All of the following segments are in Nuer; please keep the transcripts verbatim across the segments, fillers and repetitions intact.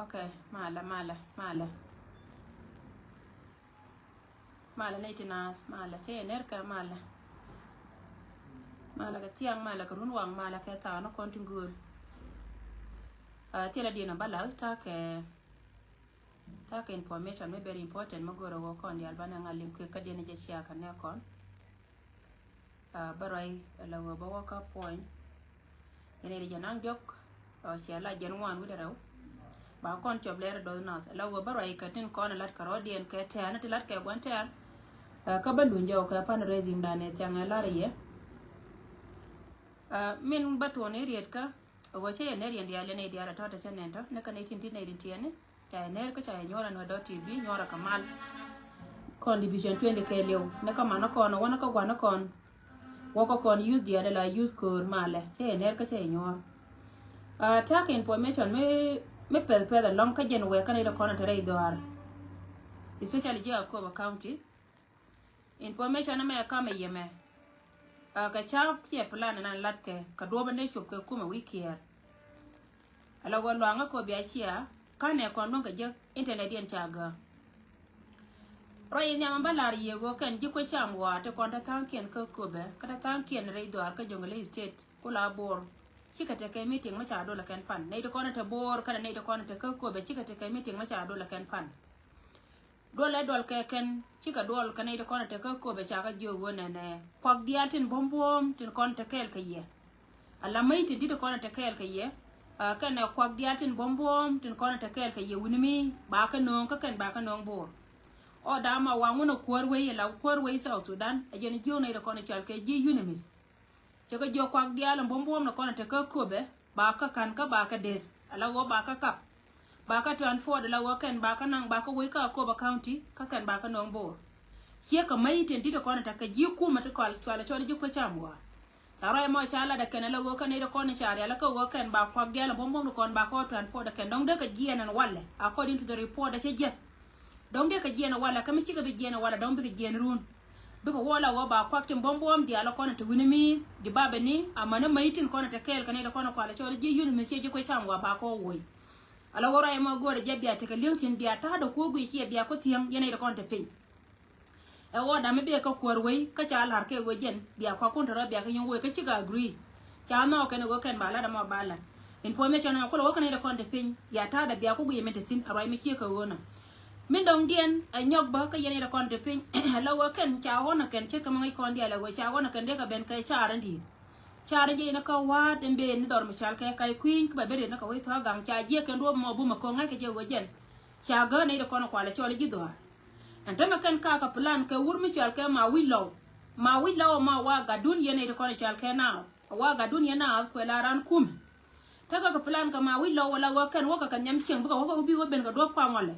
Ok, malɛ, malɛ, malɛ. Malɛ nɛy ti naath, malɛ. Cä yɛ ner kɛ, malɛ. Malɛ kɛ thiaŋ, malɛ kɛ runwaŋ, malɛ kɛ thaak ni kɔn ti gööl. Ah, thilɛ diɛn a bä lath, ta̱a̱ kɛ, ta̱a̱ kɛ information mi very important mi görɛ wä kɔn diaal banɛ ŋa̱l liŋ kuëk kä diɛn jɛ cia kɛ nɛ kɔn. Ah, bä ruac ala wä bä wä kä puɔ̱ny. Yɛn ɛ ri jɛ naŋ diɔk, ah, cia la jɛn ŋuan wi̱dɛ rɛw. Ba kɔn cɔp lɛr dɔth nath. Ala wä bä ruac kɛ tin kɔn lat kɛ rɔɔdiɛn kɛ tɛ̈ɛ̈n ti lat kɛ gua̱n tɛ̈ɛ̈n. Ah, kä bä luny jɛ wä kɛ fundraising danɛ thiaŋ ɛ lar yɛ. Ah, min bä tuɔn i̱ riet kä, wä cä yɛ ner yɛn diaal yɛn ɛ diaal a tɔ̱ tɛ cä nɛn tɔ̱, ni kä ni tin ti nɛ ri tiɛni. Ca yɛ ner kä ca yɛ nyuɔr ɛn wä dɔ̱ T V, nyuɔr ɛ kɛ mal. Kɔn division twenty kɛ liw. Ni kä man kɔn, wä ni kä gua̱n kɔn. Wä kä kɔn youth diaal la youth ko̱o̱r malɛ. Cä yɛ ner kä cä yɛ nyuɔr. Ah, ta̱a̱ kɛ information mi, mi pɛth pɛth ɛlɔ̱ŋ kä jɛn wɛ kä ni dee kɔn ɛ te rɛy dhɔaar. Especially ji̱ Akobo County. Information mɛ kamɛ yɛmɛ. Ah, kɛ ca ciɛ plan nan lat kɛ, kɛ duɔpɛ ni cop kɛ kumɛ wi̱i̱ kiɛɛr. Ala wä luaŋä kɔ bia cia, kanɛ kɔn luäŋ kɛ jek internet yɛn ca gä. Ruac in nhiam bä lar yie ɣöö kɛn ji̱ kuec cam ɣɔaa ti kɔn te tha̱a̱ŋkiɛn kä Köpɛ, kä te tha̱a̱ŋkiɛn rɛy dhɔaar kä Jonglei State, ku la Bor. Cikɛ tekɛ meeting mi ca dol ɛ kɛn pan. Nɛy ti kɔn te Bor, kɛnɛ nɛy ti kɔn te kä Köpɛ, cikɛ tekɛ meeting mi ca dol ɛ kɛn pan. Duɔl ɛ duɔl kɛ kɛn, cikɛ duɔl kɛ nɛy ti kɔn ɛ te kä Köpɛ ca kɛ jiök ɣöö nɛnɛ kuak diaal tin buɔ̱m buɔ̱ɔ̱m tin kɔn te kɛɛl kɛ yɛ. Ala mäc tin di̱t ti kɔn ɛ te kɛɛl kɛ yɛ, ah, kɛnɛ kuak diaal tin buɔ̱m buɔ̱ɔ̱m tin kɔn ɛ te kɛɛl kɛ yɛ wi̱ni mi ba kɛ nööŋ kä kɛn ba kɛ nööŋ Bor. Ɔ dama waŋ wun ɛ kuäär wei, ala kuäär wei South Sudan, ɛ jɛn jiök nɛy ti kɔn ɛ cɔal kɛ ji̱ UNMISS. Cɛ kɛ jiök kuak diaal in buɔ̱m buɔ̱m ni kɔn in te kä Köpɛ, ba kä ka̱n kä ba kɛ deth, ala ɣöö ba kä kap. Ba kä transport, ala ɣöö kɛn ba kä naŋ, ba kä wec kä Akobo County, kä kɛn ba kä nööŋ Bor. Ciɛ kɛ mäc tin di̱t kɔn in te kɛ ji̱ kumɛ ti kɔal cualɛ cɔl ji̱ kuec cam ɣɔaa. Ca ruac mɔ ca lat ɛ kɛn, ala ɣöö kɛn nɛy ti kɔn in ca rial kä ɣöö kɛn ba kuak diaal in buɔ̱m buɔ̱m ni kɔn ba kɛ transport ɛ kɛn, dɔ̱ŋ dee kɛ jiɛɛn ɛn walɛ, according to the report ɛ cɛ jiɛn. Dɔ̱ŋ dee kɛ jiɛɛn walɛ, kä mi cikɛ bi jiɛɛn walɛ, dɔ̱ŋ bikɛ jiɛɛn run. Bikɛ wä la ɣöö ba kuak tin buɔ̱m buɔ̱m diaal kɔn te wi̱ni mi di babɛ ni, amäni mäc tin kɔn te kɛɛl kɛ nɛy ti kɔn kualɛ cɔl ji̱ UNMISS, ciɛ ji̱ kuec cam ɣɔaa ba kɔ woc. Ala ɣöö ruac ɛmɔ go̱o̱rɛ jɛ bia tekɛ li̱eŋ tin bia ta̱a̱dɛ kuɔ̱k guic ciɛ bia kuɔ̱ thiäŋ yɛn nɛy ti kɔn te piny. Ɛ ɣöö damɛ biɛ kä kuäär wei, kä ca la̱r kɛ ɣöö jɛn bia kuak kun te rɔ bia kɛ yɔ̱ŋ wei, kä cikɛ agree. Ca nhɔk kɛn ɣöö kɛn ba lat, ɛmɔ ba lat. Information ɛmɛ kulɛ wä kɛn nɛy ti kɔn te piny, bia ta̱a̱dɛ bia kuɔ̱k guic min te thi̱n, a ruac mi ciɛ kɛ ɣöö nɔ. Min dɔ̱ŋdiɛn ɛ nyɔk bä kä yɛn nɛy ti kɔn te piny. La ɣöö kɛn ca ɣɔn ɛ kɛn ce̱tkɛ mi ŋäc kɔn diaal, la ɣöö ca ɣɔn ɛ kɛn dee kɛ ben kɛ car in di̱i̱t. Car in jiɛc ni kä wa̱a̱t in ben ni dhɔr mi cɔal kɛ Ka̱c Kui̱ny, kä bɛ ben ni kɛ wec thɔ̱ gaŋ, ca jiɛk kɛn duɔ̱ɔ̱p mɔ bumɛ ko̱ ŋa̱ckɛ jɛ ɣöö jɛn ca gäär nɛy ti kɔn kualɛ cɔl ji̱ dhɔaar. Ɛn tämɛ kɛn ka kɛ plan kɛ wur mi cɔal kɛ Mawi̱c Lɔw. Mawi̱c Lɔw ɛmɔ wa gatdun yɛn nɛy ti kɔn cɔal kɛ naath. Wa gatdun yɛn naath kuɛ la raan kumɛ. Tekɛ kɛ plan kɛ Mawi̱c Lɔw, ala ɣöö kɛn wäkɛ kɛ nhiam cieŋ, bikɛ wäkɛ bi wä ben kɛ duɔ̱ɔ̱p kɔaŋ walɛ.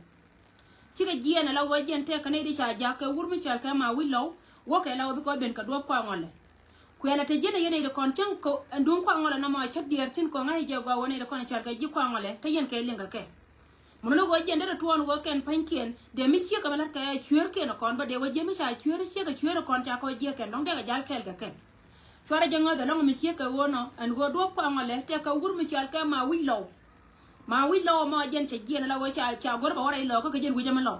Cikɛ jiɛɛn ala ɣöö jɛn tëëkɛ nɛy ti ca ja̱k kɛ wur mi cɔal kɛ Mawi̱c Lɔw, wäkɛ ala ɣöö bikɛ wä ben kɛ duɔ̱ɔ̱p kɔaŋ walɛ. Kuɛ ala te jiɛn ɛ yɛn nɛy ti kɔn cäŋ kɛ ɛn duŋ kɔaŋ walɛ nɔmɔ cä diɛɛr thi̱n kɔŋ ŋa̱c jɛ gɔaa ɣöö nɛy ti kɔn cɔal kɛ ji̱ kɔaŋ walɛ, te yɛn kɛ liŋ kɛ kɛ. Mun ni ɣöö jɛn derɛ tuɔɔn ɣöö kɛn pa̱nykiɛn dee mi ciek kɛ mi la̱t kɛ cueerkiɛn ɛ kɔn bä, dee wä jiɛ mi ca cueer, ciek kɛ cueer ɛ kɔn ca kɔ jiɛk kɛn, dɔ̱ŋ dee kɛ jal kɛɛl kɛ kɛn. Cuarɛ jɛ ŋäth ɛlɔ̱ŋ mi ciek kɛ ɣöö nɔ, ɛn ɣöö duɔ̱ɔ̱p kɔaŋ walɛ tëëkɛ wur mi cɔal kɛ Mawi̱c Lɔw. Mawi̱c Lɔw ɛmɔ jɛn cɛ jiɛɛn ala ɣöö ca, ca go̱r bɛ wä rɛy lɔkä kɛ jɛn wi̱cä mi lɔw.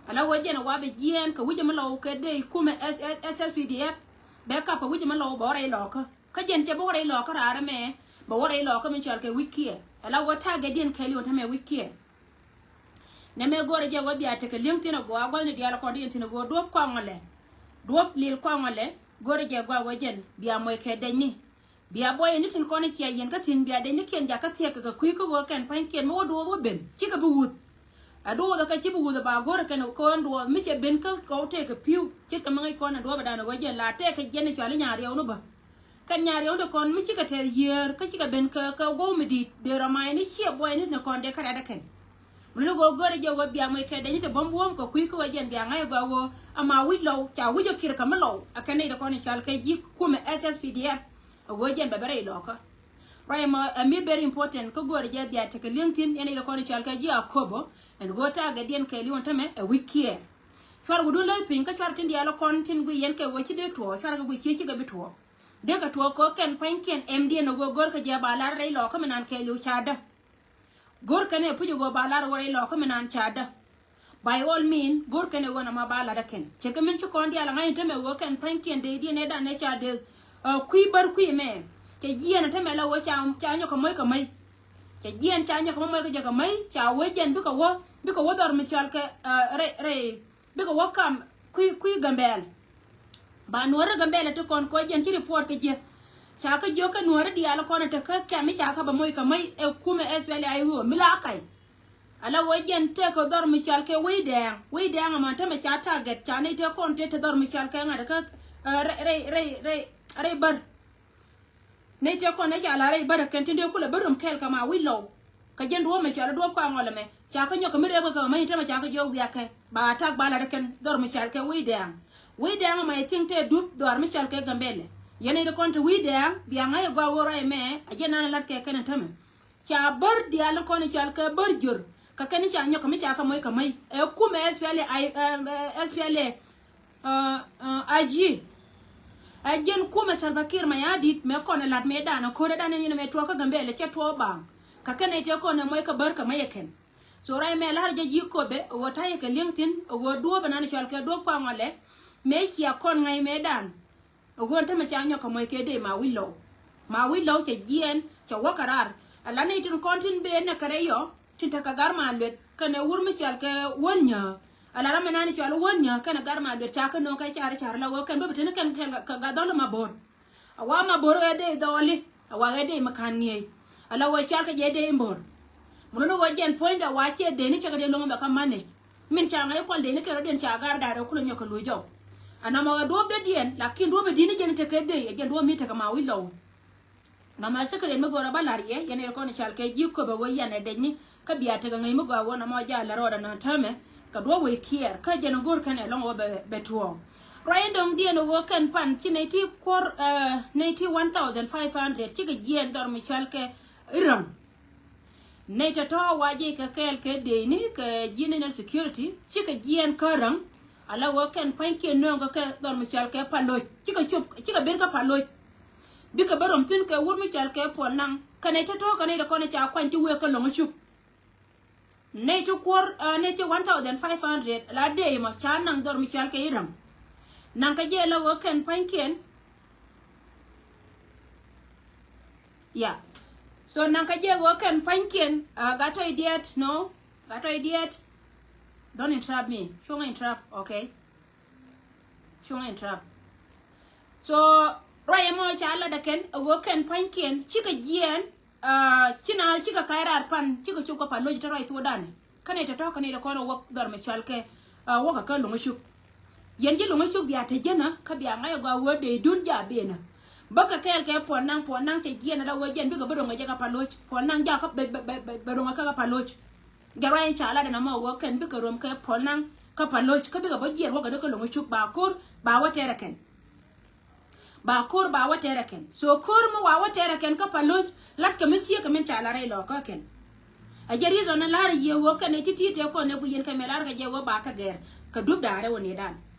Ala ɣöö jɛn ɛ wa bɛ jiɛɛn kɛ wi̱cä mi lɔw kɛ dee kumɛ S S, S S P D F. Bɛ kap kɛ wi̱cä mi lɔw bɛ wä rɛy lɔkä. Kä jɛn cɛ bä wä rɛy lɔkä raar ɛmɛ, bɛ wä rɛy lɔkä mi cɔal kɛ wi̱c kiɛɛr. Ala ɣöö target diɛn kɛɛliw ɛn tämɛ wi̱c kiɛɛr. Nɛmɛ go̱rɛ jɛ ɣöö bia tekɛ li̱eŋ thi̱n agɔaa gua̱thni diaal kɔn ti yɛn thi̱n ɣöö duɔ̱ɔ̱p kɔaŋ walɛ. Duɔ̱ɔ̱p lil kɔaŋ walɛ, go̱rɛ jɛ gɔaa ɣöö jɛn bia mɔc kɛ dɛcni. Bia buɔyɛ ni tin kɔn i̱ cia yɛn kä thi̱n, bia dɛcnikiɛn jakä thiɛk kɛ kɛ kui̱ kä ɣöö kɛn pa̱nykiɛn mi wä duɔth wä ben, cikɛ bi wuth. Ɛ duɔth kä ci bi wuth ɛ ba go̱rɛ kɛn kɔn duɔth mi cɛ ben kä kɔw tëëkɛ pi̱w. Ce̱tkɛ mi ŋäc kɔn ɛ duɔ̱ɔ̱p ɛ da̱a̱n ɛ ɣöö jɛn la tɛɛkɛ jiɛn i̱ cɔal i̱ nya̱a̱ riɛw ni bä. Kɛn nya̱a̱ riɛw ni kɔn mi cikɛ tɛth yiëër kä cikɛ ben kä, kä go̱o̱k mi di̱i̱t dee rɔ ma̱a̱c ni ciɛ buɔyɛ ni tin kɔn dee kä rɛ̈t ɛ kɛn. Mun ni ɣöö go̱rɛ jɛ ɣöö bia mɔc kɛ dɛcni ti buɔ̱m buɔ̱ɔ̱m kɛ kui̱ kä ɣöö jɛn bia ŋa̱c ɛ gɔaa ɣöö ama wi̱c lɔw ca wi̱c ɛ kir kɛ mi lɔw ɛ kɛn nɛy ti kɔn i̱ cɔal kɛ ji̱ kumɛ S S P D F. Ɛ ɣöö jɛn bɛ bɛ rɛy lɔkä. Ruac ɛmɔ ɛ mi very important kä go̱o̱rɛ jɛ bia tekɛ li̱eŋ thi̱n yɛn nɛy ti kɔn i̱ cɔal kɛ ji̱ Akobo. Ɛn ɣöö target diɛn kɛɛliw ɛn tämɛ ɛ wi̱c kiɛɛr. Cuarɛ wä duun läth piny kä cuarɛ tin diaal kɔn tin guic yɛn kɛ ɣöö ci dee tuɔɔk, cuarɛ kɛ guic cië cikɛ bi tuɔɔk. Dee kɛ tuɔɔk kɛ ɣöö kɛn pa̱nykiɛn ɛmdiɛn ɛ ɣöö go̱rkɛ jɛ ba lar rɛy lɔkä mi nan kɛɛliw ca däk. Go̱r kɛn ɛ puc ɛ ɣöö ba lar ɣöö rɛy lɔkä mi naan ca dä. By all mean, go̱r kɛn ɛ ɣöö nɔmɔ ba lat ɛ kɛn. Cɛ kɛ min ci kɔn diaal ɛ ŋa̱c in tämɛ ɣöö kɛn pa̱ny kiɛn dee diɛn ɛ dan ɛ ca dee, ɛ, kui̱ bär kui̱ mɛ. Cɛ jiɛn ɛ tämɛ la ɣöö ca, ca nyɔk kɛ moc kɛ mec. Cɛ jiɛn ca nyɔk kɛ moc kɛ jɛ kɛ mec, ca wee jɛn bikɛ wä, bikɛ wä dhɔr mi cɔal kɛ, ɛ, rɛy, rɛy, bikɛ wä kam kui̱, kui̱ Gambɛl. Ba nuɔ̱ɔ̱ri Gambɛl ɛ ti kɔn kɔ jɛn ci report kɛ jiɛ. Ca kä jiök kä nuɔ̱ɔ̱ri diaal kɔn ɛ te kä kɛm mi ca kä bɛ moc kɛ mec ɛ kumɛ S P L A I O mi la kac. Ala wee jɛn tëëkɛ dhɔr mi cɔal kɛ Wec Dɛɛŋ. Wec Dɛɛŋ ɛmɔ tämɛ ca target, ca nɛy tëë kɔn tëë te dhɔr mi cɔal kɛ ŋa̱t kä, ɛ, rɛy, rɛy, rɛy, rɛy, rɛy bär. Nɛy tëë kɔn ɛ ca la̱r rɛy bär ɛ kɛn tin dee kulɛ bä rom kɛɛl kɛ Mawic Lɔw. Kɛ jɛn duɔ̱ɔ̱p mɛ cɔal i̱ duɔ̱ɔ̱p Kuaŋɔl ɛmɛ. Ca kä nyɔk kɛ mi rɛp kɛ kɛ mɛ in tämɛ ca kä jiɔk wiak kɛ. Ba attack ba la̱r ɛ kɛn dhɔr mi cɔal kɛ Wec Dɛɛŋ. Wec Dɛɛŋ ɛmɔ I think tëë dup dhɔaar mi cɔal kɛ Gambɛlɛ. Yɛn nɛy ti kɔn te Wec Dɛɛŋ bia ŋa̱c ɛ gɔaa ɣöö ruac ɛmɛ a jɛn nan ɛ la̱t kɛ kɛn ɛ tämɛ. Ca bär diaal ni kɔn i̱ cɔal kɛ bär jör. Kɛ kɛn i̱ ca nyɔk kɛ mi ca kɛ moc kɛ mec. Ɛ kumɛ S P L A, ɛ, ɛ, S P L A, ɛ, ɛ, I G. Ɛ jɛn kumɛ Salva Kiir Mayardit mɛ kɔn ɛ la̱t mëëdan ɛ ko̱r ɛ dan ɛn in mɛ tuɔɔk kä Gambɛlɛ cɛ tuɔɔk baaŋ. Kɛ kɛn ɛ tëë kɔn ɛ moc kɛ bär kɛ mec ɛ kɛn. So ruac mɛ la̱r jɛ ji̱ Köpɛ ɛ ɣöö ta̱yɛ kɛ li̱eŋ thi̱n ɛ ɣöö duɔ̱ɔ̱p ɛnan i̱ cɔal kɛ duɔ̱ɔ̱p Kuaŋɔlɛ. Mëë cia kɔn ŋa̱c mëëdan. Ɛ ɣöö ɛn tämɛ ca nyɔk kɛ moc kɛ dee Mawic Lɔw. Mawic Lɔw cɛ jiɛɛn, cɛ wä kɛ raar. Ala nɛy tin kɔn tin ben nɛ kɛ rɛy yɔ, tin tekɛ Gat Malueth kɛnɛ wur mi cɔal kɛ Wän Nyääk. Ala ram mi naan cɔal Wän Nyääk kɛnɛ Gat Malueth ca kɛ nööŋ kɛ car car la ɣöö kɛn bä bi teni kɛn kɛn kɛ Gat Dhɔl ma bo̱r. A wa ma bo̱r ɣɛ dee dhɔɔli, a wa ɣɛ dee mi ka̱n ŋi̱eec. Ala ɣöö cɔal kɛ jɛ dee in bo̱r. Mun ni ɣöö jɛn puɔ̱nydɛ wa ciɛ dee ni cɛ kɛ dee lo̱ŋ bɛ kä manage. Min ca ŋa̱c kual dee ni kɛ rɔ̱diɛn ca gar da̱a̱r ɛ kulɛ nyɔk kɛ luc jɔw. Anamɔ ɛ duɔ̱ɔ̱p dɔ̱diɛn, lakin duɔ̱ɔ̱p mi di̱t ni jɛn tekɛ dee, ɛ jɛn duɔ̱ɔ̱p mi tekɛ Mawic Lɔw. Namɔ ɛ secret mi bɔrɔ ba la̱r yɛ, yɛn ɛ kɔn cal kɛ ji̱ Köpɛ ɣöö yɛn ɛ dec ni, kä bia tekɛ ŋäc mi gɔaa ɣöö namɔ jaa lɛ rɔɔdɛ na täämɛ, kɛ duɔ̱ɔ̱p wec kiɛɛr, kä jɛn ɛ go̱r kɛn ɛ lɔ̱ŋ ɣöö bɛ, bɛ tuɔɔk. Ruac in dɔ̱ŋ diɛn ɣöö kɛn pan ci nɛy ti kuɔr, ɛ, nɛy ti one thousand five hundred, cikɛ jiɛɛn dhɔr mi cɔal kɛ i̱ Räŋ. Nɛy tɔ̱tɔ̱ wa jiɛc kɛ kɛɛl kɛ dee ni kɛ ji̱ national security, cikɛ jiɛɛn kä Räŋ, ala ɣöö kɛn pa̱nykiɛn nööŋ kɛ kɛ dhɔr mi cɔal kɛ Paloc. Cikɛ cop, cikɛ ben kä Paloc. Bikɛ bä rom thi̱n kɛ wur mi cɔal kɛ Puɔl Naŋ. Kɛ nɛy tɔ̱tɔ̱ kɛ nɛy tɔ̱ kɔn ca kuany ti wëë kä Lo̱ŋ Cuk. Nɛy ti kuɔr, ɛ, nɛy ti one thousand five hundred, la dee mɔ ca naŋ dhɔr mi cɔal kɛ i̱ Räŋ. Naŋ kɛ jɛ la ɣöö kɛn pa̱nykiɛn. Yeah. So naŋ kɛ jɛ ɣöö kɛn pa̱nykiɛn, ɛ, gat tɔ̱ idiɛt, no? Gat tɔ̱ idiɛt. Don't interrupt me. Cuŋ interrupt, okay? Cuŋ interrupt. So ruac ɛmɔ ca lat ɛ kɛn, ɛ ɣöö kɛn pa̱nykiɛn, cikɛ jiɛɛn, ɛ, ci na, cikɛ ka̱c raar pan, cikɛ cop kä Paloc te ruac thuɔɔdanɛ. Kä nɛy tɔ̱tɔ̱ kä nɛy tɔ̱ kɔn ɛ wä dhɔr mi cɔal kɛ, ɛ, wä kɛ kä Lo̱ŋ Cuk. Yɛn ji̱ Lo̱ŋ Cuk bia te jiɛn ɛ, kä bia ŋa̱c ɛ gɔaa ɣöö dee duun jaa ben ɛ. Bä kɛ kɛɛl kɛ Puɔl Naŋ, Puɔl Naŋ cɛ jiɛɛn ɛ la ɣöö jɛn bikɛ bä ro̱ŋ ɛ jɛ kä Paloc. Puɔl Naŋ jaa kä bɛ, bɛ, bɛ, bɛ, bɛ ro̱ŋ ɛ kä, kä Paloc. Jɛ ruac in ca lat ɛn ɛmɔ ɣöö kɛn bikɛ rom kɛ Puɔl Naŋ kä Paloc, kä bikɛ bä jiɛɛr wäkɛ ni kä Lo̱ŋ Cuk ba ko̱r, ba wä tɛɛrɛ kɛn. Ba ko̱r ba wä tɛɛrɛ kɛn. So ko̱r mi wa wä tɛɛrɛ kɛn kä Paloc, lat kɛ mi ciek kɛ min ca lat rɛy lɔɔkä kɛn. Ɛ jɛ reason in la̱r yie ɣöö kɛn ɛ ti̱ti̱ tëë kɔn ɛ guic yɛn kɛ mɛ la̱r kɛ jɛ ɣöö ba kɛ gɛr kɛ dup da̱a̱r ɛ wä ni dan.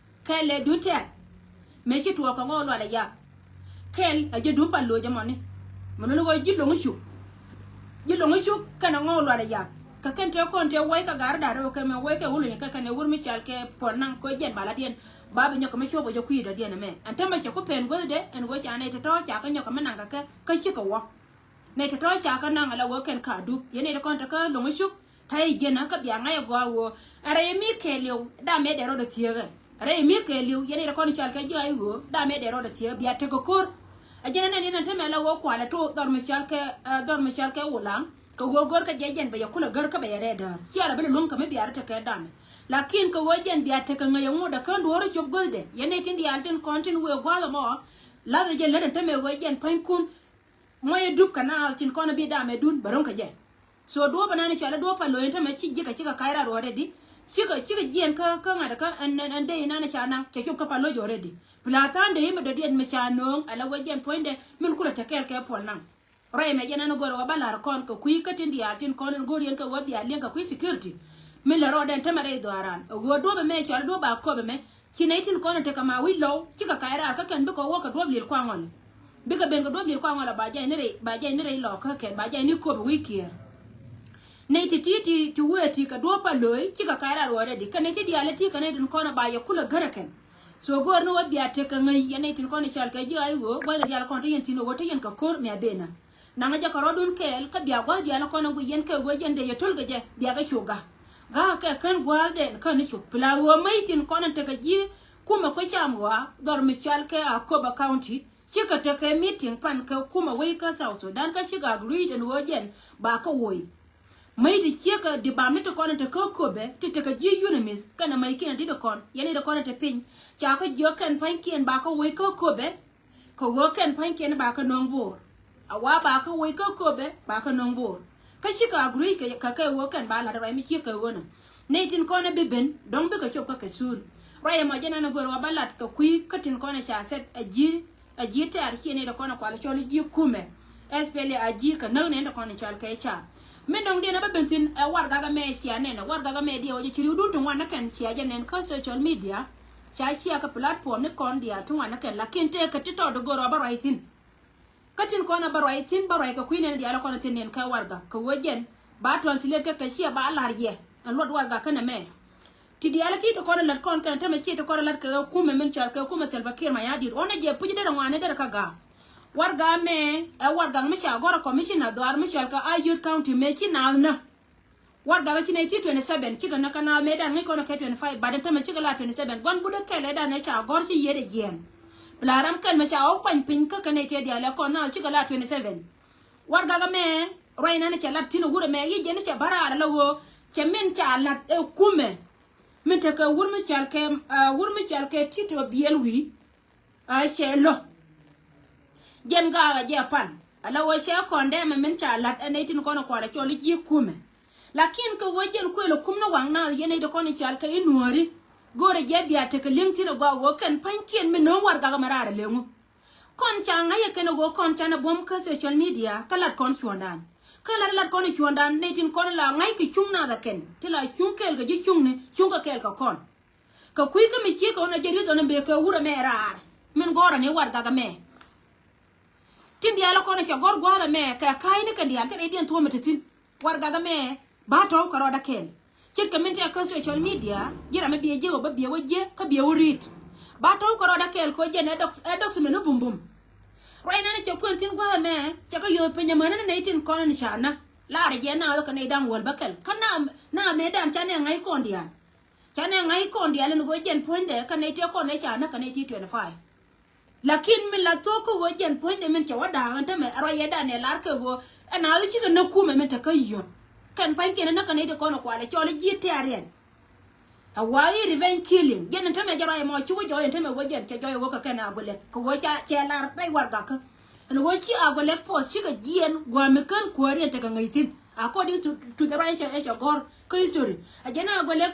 Kɛl ɛ duun tɛ̈r. Mëë ci tuɔɔk kɛ ŋɔɔk lual ɛ yak. Kɛl ɛ ji̱ duun Paloc ɛmɔni. Mɛ nuni ɣöö ji̱ Lo̱ŋ Cuk. Ji̱ Lo̱ŋ Cuk kɛnɛ ŋɔɔk lual ɛ yak. Kɛ kɛn tëë kɔn tëë wuɔc kɛ ga̱r da̱a̱r ɛ wä kɛ mɛ wuɔc kɛ wä luny kɛ kɛn ɛ wur mi cal kɛ Puɔl Naŋ kɛ jɛn baladiɛn. Ba bi nyɔk kɛ mi cuɔp kɛ jɛ kui̱ dɔ̱diɛn ɛmɛ. Ɛn tämɛ cɛ ku pɛn guäthdɛ ɛn ɣöö ca nɛy tɔ̱tɔ̱ ca kɛ nyɔk kɛ mi naŋ kɛ kɛ, kä cikɛ wä. Nɛy tɔ̱tɔ̱ ca kä naŋ ala ɣöö kɛn ka dup. Yɛn nɛy ti kɔn te kä Lo̱ŋ Cuk. Ta̱yɛ jiɛn kä bia ŋa̱c ɛ gɔaa ɣöö ɛ rɛy mi kɛɛliw damɛ dee rɔɔdɛ thieekä. Ɛ rɛy mi kɛɛliw yɛn nɛy ti kɔn cal kɛ ji̱ ay ɣöö damɛ dee rɔɔdɛ thieekä bia tekɛ ko̱r. Ɛ jɛn ɛ nɛn in ɛn te mɛ la ɣöö kualɛ tok dhɔr mi cal kɛ, ɛ, dhɔr mi cal kɛ Wulaŋ. Kɛ ɣöö gör kä jɛ jɛn bɛ yɛ kulɛ gör kä bɛ yɛ rɛɛ däär. Ciɛ ala bi lɛ luäŋ kɛ mi bia rɔ tekɛ damɛ. Lakin kɛ ɣöö jɛn bia tekɛ ŋäc ɛ ŋot ɛ kän duɔ̱ɔ̱r ɛ cop guäthdɛ. Yɛn nɛy tin diaal tin kɔn tin wëë gua̱a̱th ɛmɔ. Lathɛ jɛ lät ɛn te mɛ ɣöö jɛn pa̱ny kun. Muɔc ɛ dup kɛ naath tin kɔn ɛ bi damɛ dun bɛ ro̱ŋ kɛ jɛ. So duɔ̱ɔ̱p ɛnan cɔal ɛ duɔ̱ɔ̱p Paloc in tämɛ ci ji̱ kɛ cikɛ ka̱c rat already. Cikɛ, cikɛ jiɛɛn kä, kä ŋa̱t kä ɛn, ɛn, ɛn dee inan ca naŋ cɛ cop kä Paloc already. Pla tha̱a̱ŋ dee imɛ dɔ̱diɛn mi ca nööŋ ala wee jɛn puɔ̱nydɛ min kulɛ te kɛɛl kɛ Puɔl Naŋ. Ruac ɛmɛ jɛn ɛn ɛ go̱r ɛ wä ba la̱r kɔn kɛ kui̱ kä tin diaal tin kɔn ɛn go̱r yɛn kɛ wä bia liɛŋ kɛ kui̱ security. Min lɛ rɔɔdɛn tämɛ rɛy dhɔaaran ɛ ɣöö duɔ̱ɔ̱p ɛmɛ cɔal ɛ duɔ̱ɔ̱p ba köp ɛmɛ. Ci nɛy tin kɔn ɛ tekɛ Mawic Lɔw cikɛ kac raar kä kɛn bikɛ wä kɛ duɔ̱ɔ̱p Li̱l Kuaŋɔl. Bikɛ ben kɛ duɔ̱ɔ̱p Li̱l Kuaŋɔl ba jɛn ni rɛy, ba jɛn ni rɛy lɔɔkä kɛn ba jɛn ni köp ɛ wi̱i̱ kiɛɛr. Nɛy ti ti ti ti wee ti kɛ duɔ̱ɔ̱p a lo̱o̱i cikɛ ka̱a̱c rat wä rɛdi kɛ nɛy ti diaal ti kɛ nɛy tin kɔn a ba yɛ kulɛ gärä kɛn. So go̱o̱r ni wä bia tekɛ ŋäc yɛn nɛy tin kɔn a cɔal kɛ ji̱ a i̱ ɣöö gua̱thni diaal kɔn ti yɛn thi̱n ɣöö te yɛn kɛ ko̱r mia ben a naŋ a jɛ kɛ rɔɔdun kɛɛl kä bia gua̱th diaal kɔn a guic yɛn kɛ ɣöö jɛn dee yɛ to̱l kɛ jɛ bia kɛ cu ga̱. Ga̱a̱ kɛ kän gua̱a̱th dɛn kän ni cop pla ɣöö mäc tin kɔn a tekɛ ji̱ kumɛ kuecam ɣɔaa dhɔr mi cɔal kɛ Akobo County. Cikɛ tekɛ meeting pan kɛ kumɛ wec kä South Sudan kä cikɛ agree ɛn ɣöö jɛn ba kä woc. Mäc ti ciekɛ di bam ni ti kɔn in te kä Akobo ti tekɛ ji̱ UNMISS kɛnɛ mäc kiɛn ti ti kɔn yɛn in ti kɔn in te piny. Ca kä jiök kɛn pa̱nykiɛn ba kä woc kä Akobo. Kɛ ɣöö kɛn pa̱nykiɛn ba kä nöŋ Bo̱o̱r. A wa ba kä woc kä Akobo ba kä nöŋ Bo̱o̱r. Kä cikɛ agree kɛ kɛ kɛ ɣöö kɛn ba la̱t ruac mi ciek kɛ ɣöö nä. Nɛy tin kɔn in bi ben dɔ̱ŋ bikɛ cop kä kɛ soon. Ruac ɛmɔ jɛn ɛn a go̱o̱r wa ba lat kɛ kui̱ kä tin kɔn in ca sɛt a ji̱ a ji̱ tɛ̈r ciɛ ni dee kɔn a kual cɔl i̱ ji̱ kumɛ. Especially a ji̱ kɛ näk ni dee kɔn a cɔl kɛ ca. Min dɔ̱ŋ diɛn a bä ben thi̱n ɛ warɛgak ɛmɛ cia nɛn ɛ warɛgak ɛmɛ diɛ wä jɛ ci ri̱wdun ti ŋuan ni kɛn cia jɛ nɛn kä social media. Ca cia kɛ platform ni kɔn diaal ti ŋuan ni kɛn lakin tëëkɛ ti tɔt di go̱r ɔ bä ruac thi̱n. Kä tin kɔn a bä ruac thi̱n bä ruac kɛ kui̱ nɛn diaal kɔn a thi̱n nɛn kɛ warɛgak kɛ wee jɛn ba translate kɛ kɛ ciɛ ba lar yɛ ɛn luɔt warɛgak kɛn ɛmɛ. Ti diaal ti ti kɔn lät kɔn kɛn tämɛ ci ti kɔn lät kɛ kumɛ min cɔal kɛ kumɛ Salva Kiir Mayardit ɣɔn a jɛ puc derɛ ŋuani derɛ kä ga̱a̱. Warɛgak mɛ ɛ warɛgak mi ca gɔr a commissioner dhuaar mi cɔal kɛ Ayod County mɛ ci naath nä. Warɛgak ci nɛ ti twenty seven cikɛ nä kä naath mɛ dan ŋi̱c kɔn kɛ twenty five bat tämɛ cikɛ la twenty seven guan budä kɛl ɛ dan ɛ ca gɔr ci yiet ɛ jiɛn. Pla ram kɛl mɛ ca ɣɔw kuany piny kä kɛ nɛ ti diaal ɛ kɔn naath cikɛ la twenty seven. Warɛgak mɛ ruac nan cɛ lat thi̱n wurɛ mɛ yic jɛn cɛ bä raar ala ɣöö cɛ min ca lat ɛ kumɛ. Min tekɛ wur mi cɔal kɛ wur mi cɔal kɛ Tito Biɛl wi̱i̱. A cɛ lo̱ jɛn gaak a jɛ pan ala ɣöö cɛ kɔn dɛmɛ min ca la̱t ɛ nɛy tin kɔn a kual a cɔl i̱ ji̱ kumɛ. Lakin kɛ ɣöö jɛn kuël a kum ni waŋ naath yɛn nɛy ti kɔn i̱ cɔal kɛ i̱ nuääri. Go̱o̱rɛ jɛ bia tekɛ li̱eŋ thi̱n a gɔaa ɣöö kɛn pa̱nykiɛn mi no̱o̱ŋ warɛgak mɛ raar a leŋu. Kɔn ca ŋa̱c ɛ kɛn a ɣöö kɔn canɛ buɔ̱m kä social media kä lat kɔn cuɔ̱ɔ̱ŋdan. Kä lat lat kɔn cuɔ̱ɔ̱ŋdan nɛy tin kɔn la ŋa̱c kɛ cuŋ naath ɛ kɛn ti la cuŋ kɛɛl kɛ ji̱ cuŋni cuŋ kɛ kɛɛl kɛ kɔn. Kɛ kui̱ kä mi ciek kɛ ɣän a jɛ rieth ɣän a mbek kɛ wurɛ mɛ raar min gɔ̱rä ni warɛgak ɛmɛ. Tin diaal kɔn a cɛ gɔ̱r gua̱a̱th ɛmɛ kɛ ka̱a̱cni kɛn diaal kɛn idiɛn thuɔ̱ɔ̱mɛ te thi̱n. Warɛgak ɛmɛ ba tɔ̱w kɛ rɔɔdä kɛɛl. Ce̱tkɛ min tɛk kä social media ji̱ ram mi biɛ ji̱ wä bä biɛ wä ji̱ kä biɛ wä ri̱t. Ba tɔ̱w kɛ rɔɔdä kɛɛl kɛ ɣöö jɛn ɛ dɔk ɛ dɔk cimɛ ni bumbum. Ruac nɛn cɛ kuɛn thi̱n gua̱a̱th ɛmɛ cɛ kä yio̱o̱th piny ɛmɛ ni nɛy tin kɔn ni ca nä. Laarɛ jɛ naath kɛ nɛy da̱ŋ wäl bä kɛl kä na na mëë da̱a̱n ca nɛ ŋa̱c kɔn diaal. Ca nɛ ŋa̱c kɔn diaal ɛn ɣöö jɛn puɔ̱nydɛ kä nɛy tiɛ kɔn nɛ ca nä kä nɛy ti twenty five. Lakin min la thok kä ɣöö jɛn puɔ̱nydɛ min cɛ wä da̱a̱k ɛn tämɛ ɛ ruac yɛ da̱a̱n ɛ lar kɛ ɣöö ɛn a ɣöö cikɛ näk kumɛ min te kä yio̱t. Kɛn pa̱nykiɛn ɛ näk kä nɛy ti kɔn ɛ kual ɛ cɔl i̱ ji̱ tɛ̈riɛn. A wa i̱ revenge killing jɛn ɛn tämɛ jɛ ruac ɛmɔ ci wä jɔɔc ɛn tämɛ ɣöö jɛn cɛ jɔɔc ɛ ɣöö kɛ kɛn a Agwelek kɛ ɣöö ca cɛ lar rɛy warɛgakä. Ɛn ɣöö ci Agwelek post cikɛ jiɛɛn gua̱a̱mi kän kuääriɛn tekɛ ŋäc thi̱n. According to, to the right ɛ cɛ gɔ̱r kä history. A jɛn Agwelek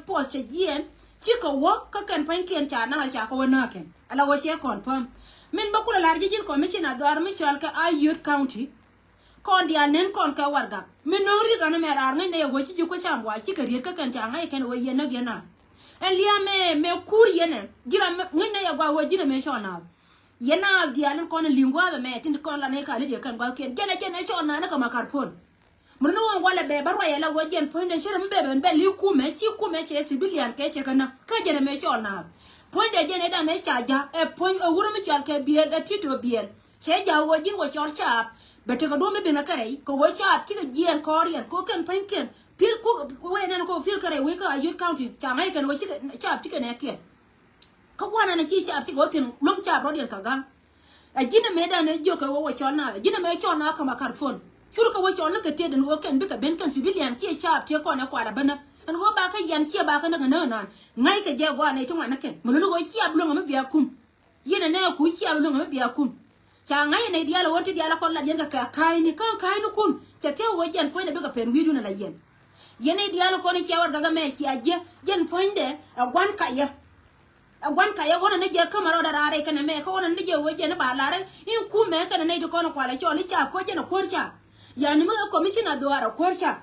post cɛ jiɛɛn cikɛ wä kä kɛn pa̱nykiɛn ca naŋ a ca kɛ wä nääkɛn. Ala wä cɛ confirm. Min bä kulɛ lar ji̱ ji̱n commissioner dhuaar mi cɔal kɛ Ayod County. Kɔn diaal nen kɔn kɛ warɛgak. Min no̱o̱ŋ reason mɛ raar ŋäcnɛ yɛ wä ci ji̱ kuecam wa cikɛ riet kä kɛn ca ŋa̱c kɛn wä yɛn näk yɛn naath. Ɛn lia̱a̱ mɛ mɛ kuur yɛn ɛ ji̱ ram ŋäcnɛ yɛ gua wä ji̱n ɛmɛ cɔl naath. Yɛn naath diaal in kɔn in li̱ŋ gua̱a̱th ɛmɛ tin kɔn la nɛy ka li̱t yɛ kɛn gua̱thkiɛn jɛn ɛ jɛn ɛ cɔl naath ni kɛ Makarpon. Murni wä walɛ bɛ bä ruac ala wä jɛn puɔ̱nydɛ ci ram bɛ ben bɛ li̱i̱ kumɛ ci kumɛ cɛ civilian kɛ cɛ kɛ näk kä jɛn ɛmɛ cɔl naath. Puɔ̱nydɛ jɛn ɛ dan ɛ ca ja̱ ɛ puɔ̱ny ɛ wur mi cɔal kɛ Biɛl ɛ Tito Biɛl. Cɛ ja̱ wä ji̱n wä cɔl caap bɛ tekɛ duɔ̱m bi ben ɛ kɛ rɛy kɛ wä caap cikɛ jiɛɛn kɔɔriɛn kɛ wä kɛn pa̱nykiɛn pi̱l ku wee nɛn kɛ wä pi̱l kɛ rɛy wec kä Ayod County ca ŋa̱c kɛn wä cikɛ caap cikɛ nɛɛkiɛn. Kä gua̱a̱r ɛn a ci caap cikɛ wä thi̱n luäŋ caap rɔ̱diɛn kɛ ga̱ŋ. Ɛ ji̱n ɛmɛ dan ɛ jiök kɛ wä wä cɔl na ɛ ji̱n ɛmɛ cɔl na kä Makarpon. Cur kɛ wä cɔl ni kɛ tiet ɛn ɣöö kɛn bikɛ ben kɛn civilian ciɛ caap tiɛ kɔn ɛ kual ɛ bä näk ɛn ɣöö ba kä yan ciɛ ba kä näk ɛ näk ɛnan. Ŋa̱c kɛ jɛ gua̱a̱r nɛy ti ŋuan ni kɛn mi luni ɣöö ciap luäŋ ɛmɛ bia kum. Yɛn ɛ nɛɛku ciap luäŋ ɛmɛ bia kum. Ca ŋa̱c ɛ nɛy diaal ɛ ɣöö ti diaal ɛ kɔn lat yɛn kɛ kɛ ka̱a̱cni kä ka̱a̱cni kun cɛ thia̱k ɣöö jɛn puɔ̱nydɛ bikɛ pɛn wi̱i̱dun ɛ la yɛn. Yɛn nɛy diaal ɛ kɔn ɛ cia warɛgak ɛmɛ cia jiɛ jɛn puɔ̱nydɛ ɛ gua̱n kayɛ. Ɛ gua̱n kayɛ ɣɔn ni jɛ kämɛ rɔɔdɛ raar rɛy kɛnɛ mɛ kä ɣɔn ni jɛ wee jɛ ni ba lar in kumɛ kɛnɛ nɛy ti kɔn kualɛ cɔl i̱ caap kuäär jɛn ɛ kuäär caap. Yani mi ɛ commissioner dhuaar ɛ kuäär caap.